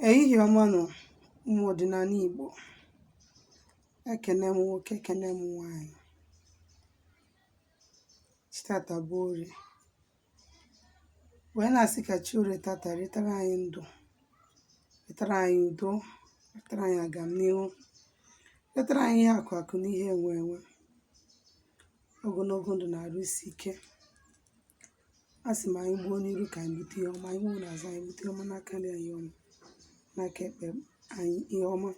Ehihie ọma nụ, ụmụ ọdịnala Igbo. Ekene m nwoke, ekene m nwaanyị. Chi tata bụ Orie. Wee na-asị ka chi Orie tata ritara anyị ndụ, ritara anyị udo, ritara anyị agamnihu, ritara anyị ihe akụ akụ na ihe enwe enwe, ogologo ndụ na arụ isi ike. A sị m anyị gbuo n'iru ka anyị bute ihe ọma, anyị gbuo n'azụ anyị bute ihe ọma, n'aka nri anyị ihe ọma, n'aka ekpe anyị ihe ọma.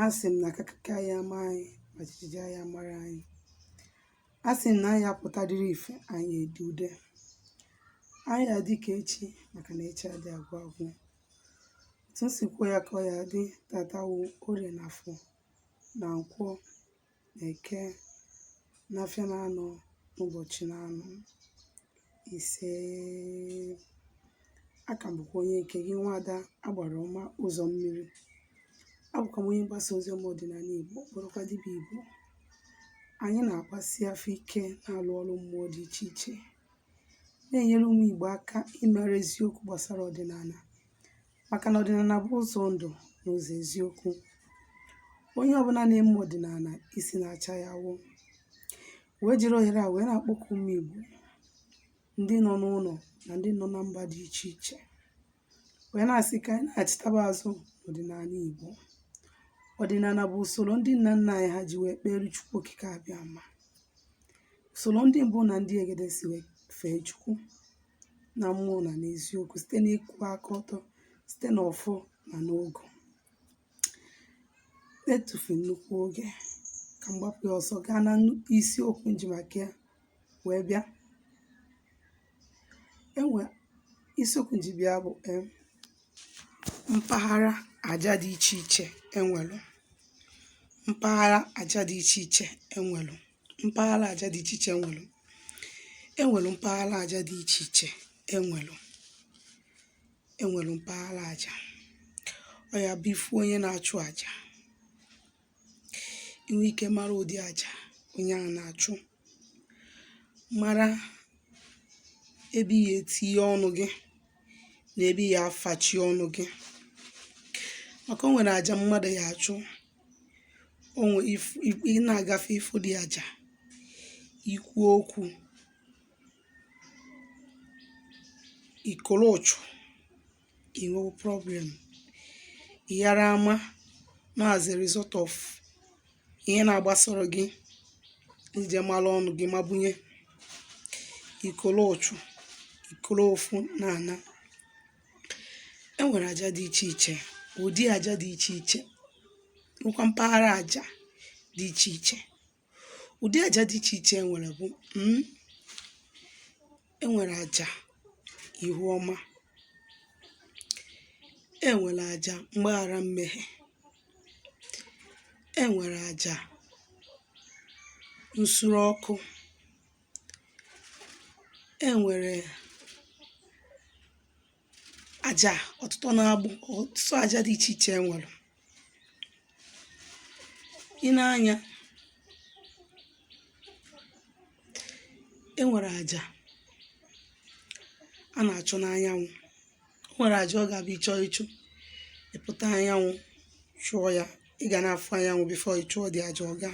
A sị m na akakaka ya ama anyị, ma jijiji ya mara anyị. A sị m na anyị apụtadịrị ife, anyị edi ude, anyị adị ka echi, maka na echi adị agwụ agwụ. Otu m si kwuo ya ka ọ ya dị. Tata wụ Orie na Afọ na Nkwọ na Eke na afịa na-anọ n'ụbọchị na-anọ. Ise. Aka m bụkwa onye nke gị, nwaada agbara ọma ụzọ mmiri. Abụkwa m onye mgbasa ozi ọma ọdịnala Igbo, bụrụkwa dibịa Igbo. Anyị na-agbasi afọ ike, na-alụ ọrụ mmụọ dị iche iche, na-enyere ụmụ Igbo aka ịmara eziokwu gbasara ọdịnala, maka na ọdịnala bụ ụzọ ndụ na ụzọ eziokwu. Onye ọbụla na-eme ọdịnala, isi na-acha ya awụ. Wee jiri ohere a wee na-akpọku ụmụ Igbo ndị nọ n'ụlọ na ndị nọ na mba dị iche iche, wee na-asị ka anyị na-achịtaba azụ n'ọdịnala Igbo. Ọdịnala bụ usoro ndị nna nna anyị ha ji wee kpere Chukwu Okike Abịama, usoro ndị mbụ na ndị egede si wee fee Chukwu na mmụọ na n'eziokwu, site n'ịkwụ aka ọtọ, site n'ọfọ na n'ogu. Etufu nnukwu oge, ka m gbapụ ya ọsọ gaa na isiokwu nji maka ya wee bịa. Enwe isiokwu nji bịa bụ mpaghara aja dị iche iche enwelu, mpaghara aja dị iche iche enwelu, mpaghara aja dị iche iche enwelu, enwelu mpaghara aja dị iche iche enwelu, enwelu mpaghara aja. Ọ ya bụ ifu onye na-achụ aja, inwe ike mara ụdị aja onye ahụ na-achụ, mara ebe ị ya etinye ọnụ gị na ebe ị ya afachi ọnụ gị, maka o nwere aja mmadụ ya achụ, o nwe ị na-agafe ifu dị aja, ikwu okwu ikoro ụchụ, inwewo problem. Ịghara ama na as a result of ihe na-agbasara gị, ije mara ọnụ gị ma bunye ikoro ụchụ, ikoro ofu na-ana. Enwere aja dị iche iche, ụdị aja dị iche iche, nwekwa mpaghara aja dị iche iche. Ụdị aja dị iche iche enwere bụ enwere aja ihu ọma, enwere aja mgbaghara mmehie, enwere aja nsure ọkụ, enwere aja ọtụtụ na-agbụ, ọtụtụ aja dị iche iche enwere. I nee anya, enwere aja a na-achụ n'anyanwụ. O nwere aja ọ ga-abụ ịchọ ịchụ, ịpụta anyanwụ chụọ ya, ị ga na-afụ anyanwụ before ị chụọ dị aja. Ọ ga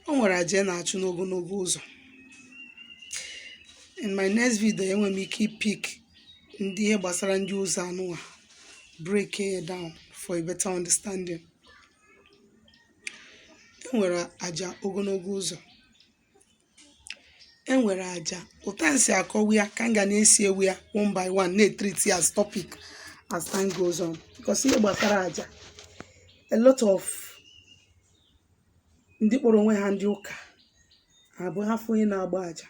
o nwere aja ị na-achụ n'ogologo ụzọ. In my next video, enwere m ike ipick ndị ihe gbasara ndị ụzọ anụnwa, break it down for a better understanding. Enwere aja ogologo ụzọ, enwere aja ụta nsi akọwa ya ka m ga na-esi ewu ya one by one, na-etreat ya as topic as time goes on, because ihe gbasara aja, a lot of ndị kpọrọ onwe ha ndị ụka abụ ha fụ onye na-agba aja,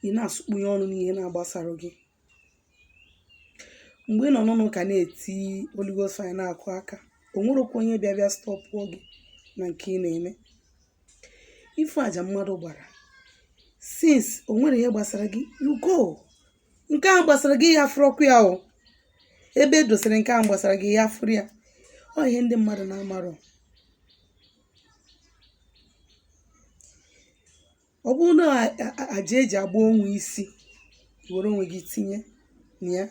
ị na-asụkpunye ọnụ n'ihe na-agbasara gị. Mgbe ị nọ n'ụlọ ụka na-eti Holy Ghost fire, na-akụ aka, o nwerokwa onye bịa bịa stopụọ gị na nke ị na-eme. Ifu aja mmadụ gbara, since o nwere ihe gbasara gị, you go. Nke ahụ gbasara gị, ya fụrọkwa ya o ebe e dosere. Nke ahụ gbasara gị, ya fụrụ ya. Ọ ihe ndị mmadụ na-amarọ. Ọ bụrụ na aja eji agba onwe isi, were onwe gị tinye na ya.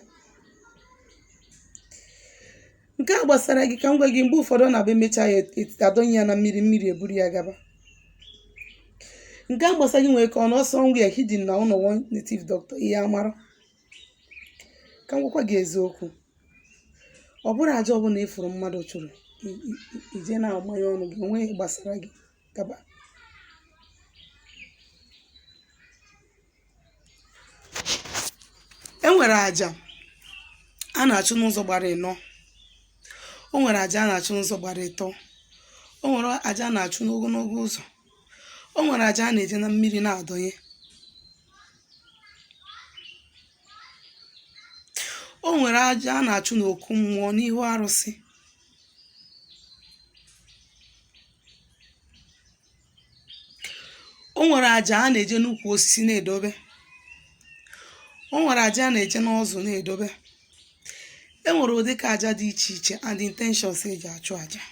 Nke a gbasara gị, ka m gwa gị, mgbe ụfọdụ ọ na-abụ emechaa ya, adọnye ya na mmiri, mmiri eburu ya gaba. Nke a gbasara gị nwere ka ọ nọ somewhere hidden na ụlọ one native doctor. Ihe amara, ka m gwakwa gị eziokwu, ọ bụrụ aja ọbụla ịfụrụ mmadụ chụrụ, ije na-amanye ọnụ gị, onweghị gbasara gị, gaba. E nwere aja a na-achụ n'ụzọ gbara ịnọ, o nwere aja a na-achụ n'ụzọ gbara ịtọ, o nwere aja a na-achụ n'ogologo ụzọ, o nwere aja a na-eje na mmiri na-adọnye, o nwere aja a na-achụ n'okwu mmụọ n'ihu arụsị. O nwere aja a na-eje n'ukwu osisi na-edobe, o nwere aja a na-eje n'ọzụ na-edobe. E nwere ụdịka aja dị iche iche and intentions eji achụ aja.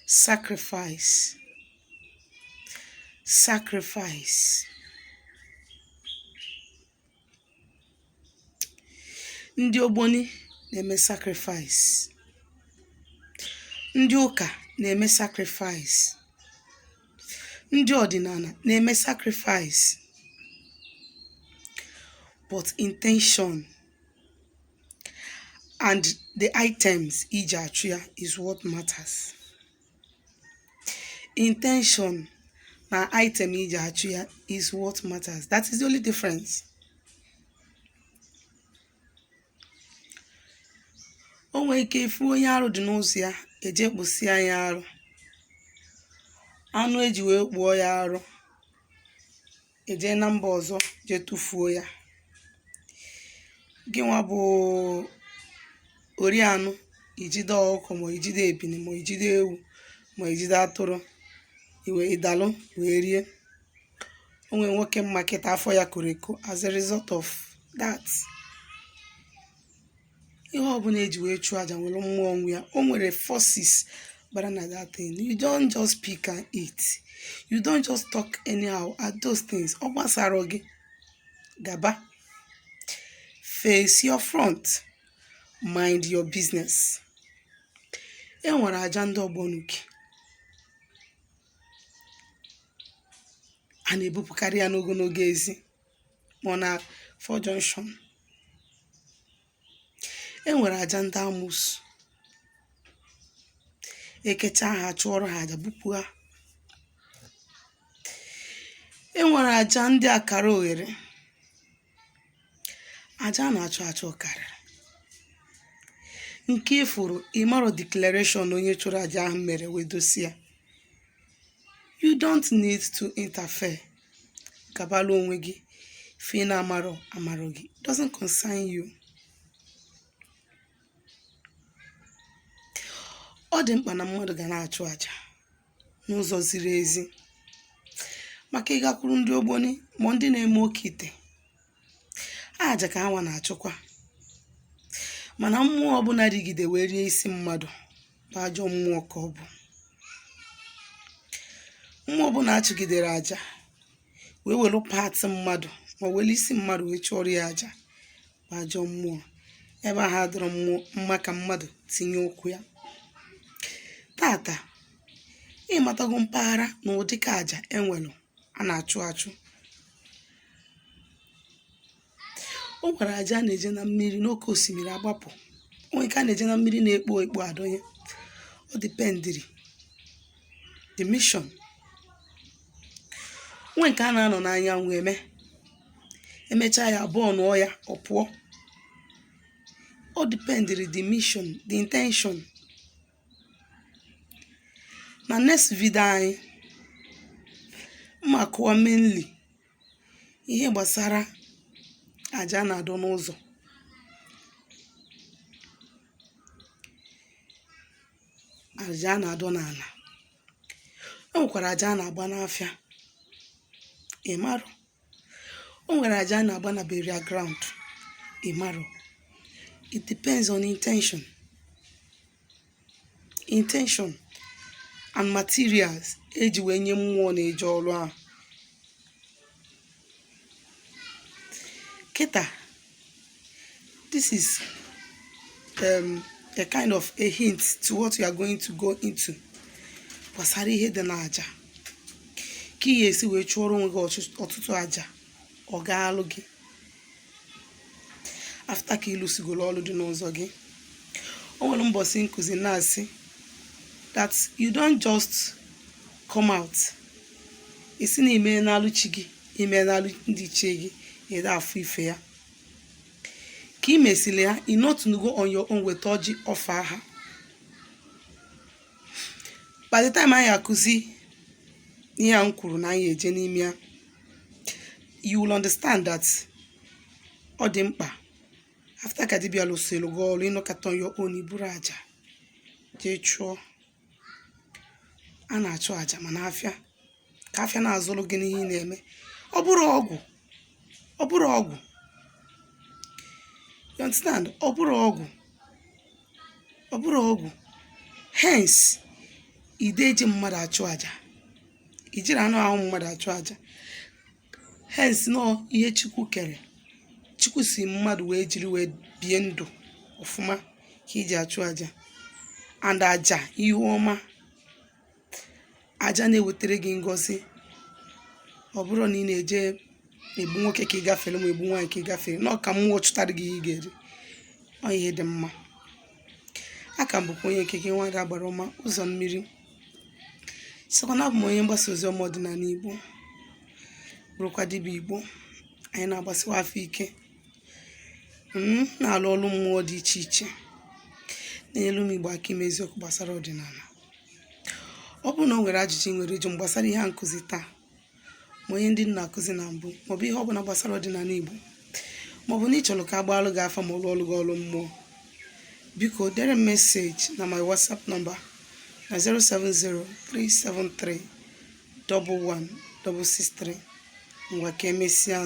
Sacrifice, sacrifice. Ndị ogboni na-eme sacrifice, ndị ụka na-eme sacrifice, ndị ọdịnala na-eme sacrifice, but intention and the items iji achụ ya is what matters. Intention na item iji achụ ya is what matters. That is the only difference. O nwere ike ifu onye arụ dị n'ụzọ ya, eje kpụsịa ya arụ, anụ eji wee kpụọ ya arụ, eje na mba ọzọ jee tụfuo ya. Gị nwa bụ ori anụ, ijide ọkụkọ, ma ijide ebini, ma ijide ewu, ma ijide atụrụ, iwe ịdalụ wee rie. O nwere nwoke mma kịta afọ ya koro eko as a result of that. Ihe ọbụla eji wee chụọ aja nwere mmụọ onwe ya, o nwere forces bara na that thing. You don't just pick and eat, you don't just talk anyhow at those things. Ọ gbasara gị, gaba, face your front, mind your business. E nwere aja ndị ọgbọnuke a na-ebupụkarị ya n'ogologo ezi ma ọ na four junction. E nwere aja ndị amụsụ, ekecha ha, chụọrọ ha aja, bupụ ha. E nwere aja ndị akara oghere, aja a na-achụ achụ karịrị nke ịfụrụ ịmarọ declaration onye chụrụ aja ahụ mere wee dosi ya. You don't need to interfere. Gabala onwe gị. Ife ị na-amarọ amarọ gị, it doesn't concern you. Ọ dị mkpa na mmadụ ga na-achụ aja n'ụzọ ziri ezi, maka ịgakwuru ndị ogboni ma ndị na-eme oke ite, aja ka ha nwa na-achụkwa. Mana mmụọ ọbụla rigide wee rie isi mmadụ bụ ajọ mmụọ ka ọ bụ. Mmụọ ọbụla achụgidere aja wee welu part mmadụ ma welu isi mmadụ wee chụọrọ ya aja bụ ajọ mmụọ. Ebe ahụ adịrọ mmụọ mma ka mmadụ tinye ụkwụ ya. Tata ịmatago mpaghara na ụdịka aja enwelu a na-achụ achụ. O nwere aja a na-eje na mmiri, n'oké osimiri agbapụ. O nwere nke a na-eje na mmiri na-ekpo ekpo adọnye. O dependiri the mission. Nwe nke a na-anọ n'anyanwụ eme, emechaa ya, abụọ nụọ ya, ọ pụọ. O dependiri the mission, the intention. Na next video anyị, mma kụwa mainly ihe gbasara aja a na-adọ n'ụzọ, aja a na-adọ n'ala. E nwekwara aja a na-agba n'afịa, ị marụ. O nwere aja a na-agba na burial ground, ị marụ. It depends on intention, intention and materials eji wee nye mmụọ na-eje ọrụ ahụ. Kịta, this is a kind of a hint to what you are going to go into gbasara ihe dị n'aja, ka ị ga-esi wee chụọrọ onwe gị ọtụtụ aja, ọ ga-alụ gị after ka ịlụsigoro ọrụ dị n'ụzọ gị. O nwere mbọsị nkụzi na-asị that you don't just come out, isi na ime n'alụ chi gị, ime n'alụ ndị ichie gị, ịda afụ ife ya. Ka ị mesịrị ya, ị nọtụnugo on your own, weta ọjị ọfa ha. By the time anyị akụzi ihe a m kwuru na anyị eje n'ime ya, you will understand that ọ dị mkpa, after ka dibịa lụsịrị gị ọrụ, ịnọkọta on your own, iburu aja jee chụọ. A na-achụ aja mana afịa ka afịa na-azụrụ gị n'ihe ị na-eme. Ọ bụrụ ọgwụ, ọ bụrụ ọgwụ, you understand? Ọ bụrụ ọgwụ, ọ bụrụ ọgwụ. Hence ide eji mmadụ achụ aja, ijiri anụ ahụ mmadụ achụ aja. Hence nọọ ihe Chukwu kere, Chukwu si mmadụ wee jiri wee bie ndụ ọfụma ka iji achụ aja. And aja ihu ọma, aja na-ewetara gị ngọzi. Ọ bụrụ na ị na-eje egbu nwoke ka ị gafere, ma egbu nwaanyị ka ị gafere, na ọ ka mmụọ chụtara gị ihe ị ga-eri, ọ ihe dị mma. Aka m bụkwa onye nke gị, Nwaada Agbara Ọma Ụzọ Mmiri. Sịkwa na abụ m onye mgbasa ozi ọma ọdịnala Igbo, bụrụkwa dibịa Igbo. Anyị na-agbasiwa afọ ike, na-alụ ọrụ mmụọ dị iche iche, na-enyere ụmụ Igbo aka ime eziokwu gbasara ọdịnala. Ọ bụrụ na o nwere ajụjụ ị nwere ịjụ m gbasara ihe a nkụzi taa, ma onye ndị nna akụzi na mbụ, maọbụ ihe ọbụla gbasara ọdịnala Igbo, maọbụ na ị chọrọ ka a gbaalụ gị afa ma ọ lụọ ọlụ gị ọrụ mmụọ, biko dere m message na my WhatsApp number na 070 373 11 663. Ngwa, ka emesịa.